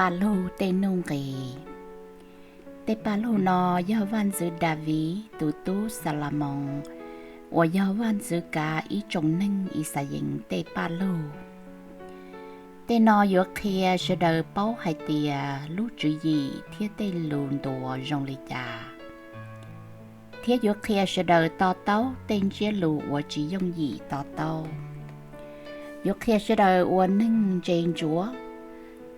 Paj lug tej nuj nqis. Tej paj lug no yog vaj ntxwv Daviv tus tub Xalamoos uas yog vaj ntxwv kav ib tsoom neeg Yixalayees tej paj lug. Tej no yuav qhia sawv daws paub hais tias lub tswv yim thiab tej lus ntuas zoo li cas, thiab yuav qhia sawv daws to taub tej ntsiab lus uas tsis yooj yim to taub. Yuav qhia sawv daws ua neeg ntse ntsuav,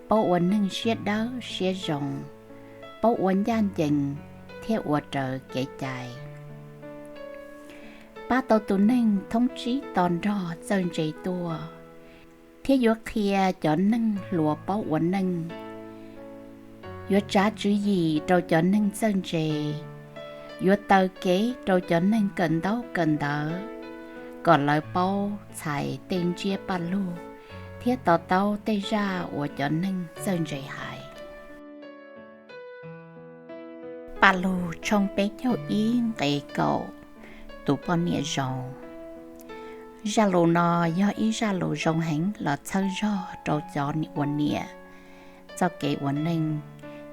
paub ua neeg siab dawb siab zoo, paub ua ncaj ncees thiab ua raws kev cai, pab tau tus neeg thoob tsib to nrog txawj ntse tuaj, thiab yuav qhia cov neeg hluas paub ua neej. Yuav tsav tswv yim rau cov neeg txawj ntse, yuav taw kev rau cov neeg kawm ntaub kawm ntawv, kom lawv paub txhais tej ntsiab paj lug thiab to taub tej zaj uas cov neeg txawj ntse hais. Paj lug tshooj peb caug ib nqe kaum, tus poj niam zoo. Zaj lus no yog ib zaj lus zoo heev los txhawb zog rau cov uas niam txoj kev ua neej,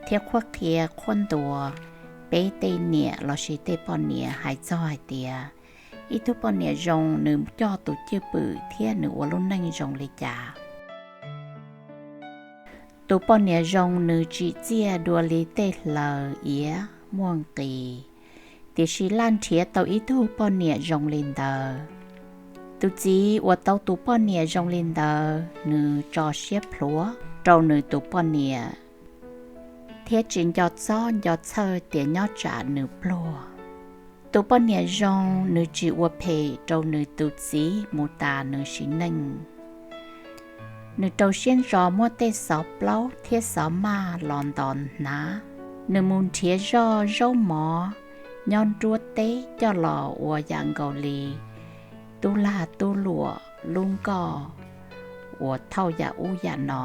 thiab qhuab qhia qhuab ntuas peb tej niam lossis tej poj niam hais txog hais tias ib tug poj niam zoo nws coj tus cwj pwm thiab nws ua lub neej zoo li cas. Tus poj niam zoo nws tsim txiaj dua li tej hlaws iav muaj nqis, tiam sis laj nrhiav tau ib tug poj niam zoo li ntawd. Tus txiv uas tau tus poj niam zoo li ntawd, nws tso siab plhuav rau nws tus poj niam thiab tsis nco txob nco txhawj tias nyob tsam nws pluag. Tus poj niam zoo nws tsis ua phem rau nws tus txiv mus tas nws sim neej. Nws rau siab ntso muab tej xov plaub thiab xov maj los ntos hnav. Nws mus nrhiav zoj zaub mov nyob nruab teb coj los ua yam nkaus li tub lag tub luam lub nkoj uas thauj yam ub yam no.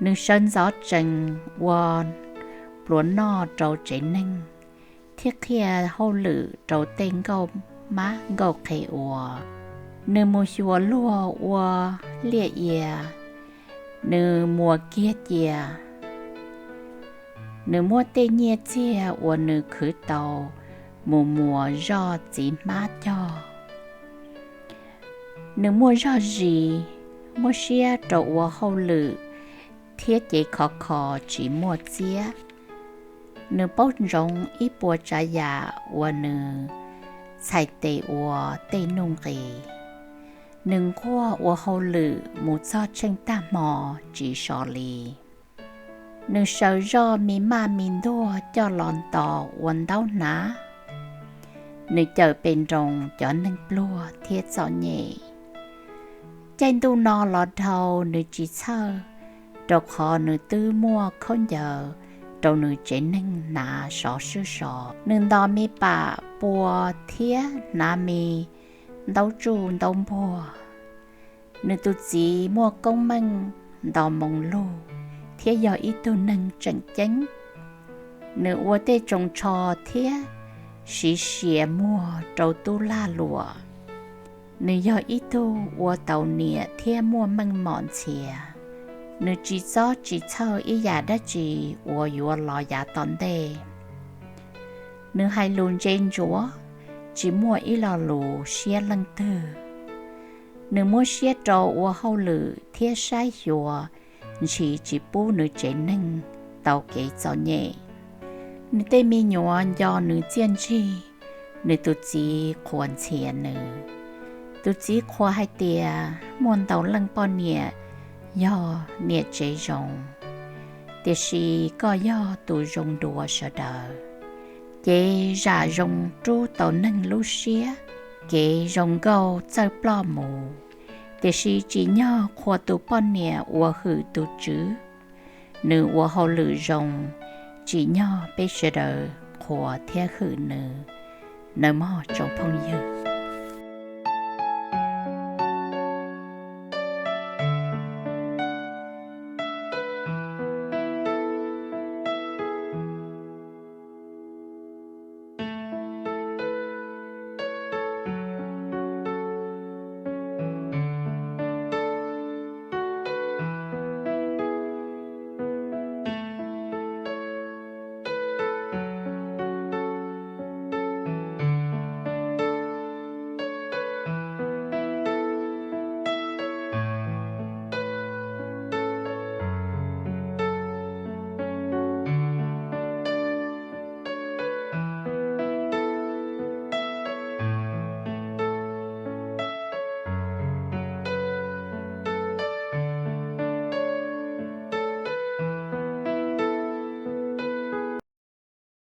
Nws sawv ntxov tsees ua pluas noj rau tsev neeg thiab qhia hauj lwm rau tej nkauj mab nkauj qhe ua. Nws mus xyuas luag ua liaj ia, nws muas kiag cia. Nws muab tej nyiaj txiag uas nws khwv tau mus muas zoj txiv hmab cog. Nws muaj zog zis, muab siab rau ua hauj lwm thiab cev khov kho tsis muaj txiab. Nws paub ntsoov ib puas tsav yam uas nws txhais tes ua tej nuj nqis. Nws nquag ua hauj lwm mus txog tsheej tag hmo tsis so li. Nws sawv zoj me maj me ntuag coj los ntos ua ntaub hnav. Nws cawm pes nroos cov neeg pluag thiab txom nyem. Caij ntuj no los dhau nws tsis txhawj, rau qhov nws twb muaj khaub ncaws rau nws tsev neeg hnav sov swb so. Nws ntos me pam pua thiab hnav me ntaub tsuj ntaub npuag. Nws tus txiv muaj koob meej nto moo lug thiab yog ib tug neeg tseem ceeb. Nws ua tej tsoos tsho thiab siv sia muag rau tub lag luam. Nws yog ib tug ua tau niam thiab muaj meej mom ntxhias. Nws tsis txob tsis txhawj ib yam dab tsi uas yuav los yav tom ntej. Nws hais lus ntse ntsuav, tsis muaj ib lo lus siab leej twg. Nws muab siab rau ua hauj lwm thiab saib xyuas ntshis tsis pub nws tsev neeg tau kev txom nyem. Nws tej me nyuam nco nws txiaj ntsig, nws tus txiv qhuas ntxhias nws. Tus txiv qhuas hais tias muaj ntau leej poj niam yog niam tsev zoo, tiam sis koj yog tus zoo dua sawv daws. Kev zam zoo rub tau neeg lub siab, kev zoo nkauj txawj ploj mus, tiam sis tsim nyog qhuas tus poj niam uas hwm tus tswv. Nws ua hauj lwm zoo, tsim nyog peb sawv daws qhuas thiab hwm nws. Nawb mog tsoom phooj ywg.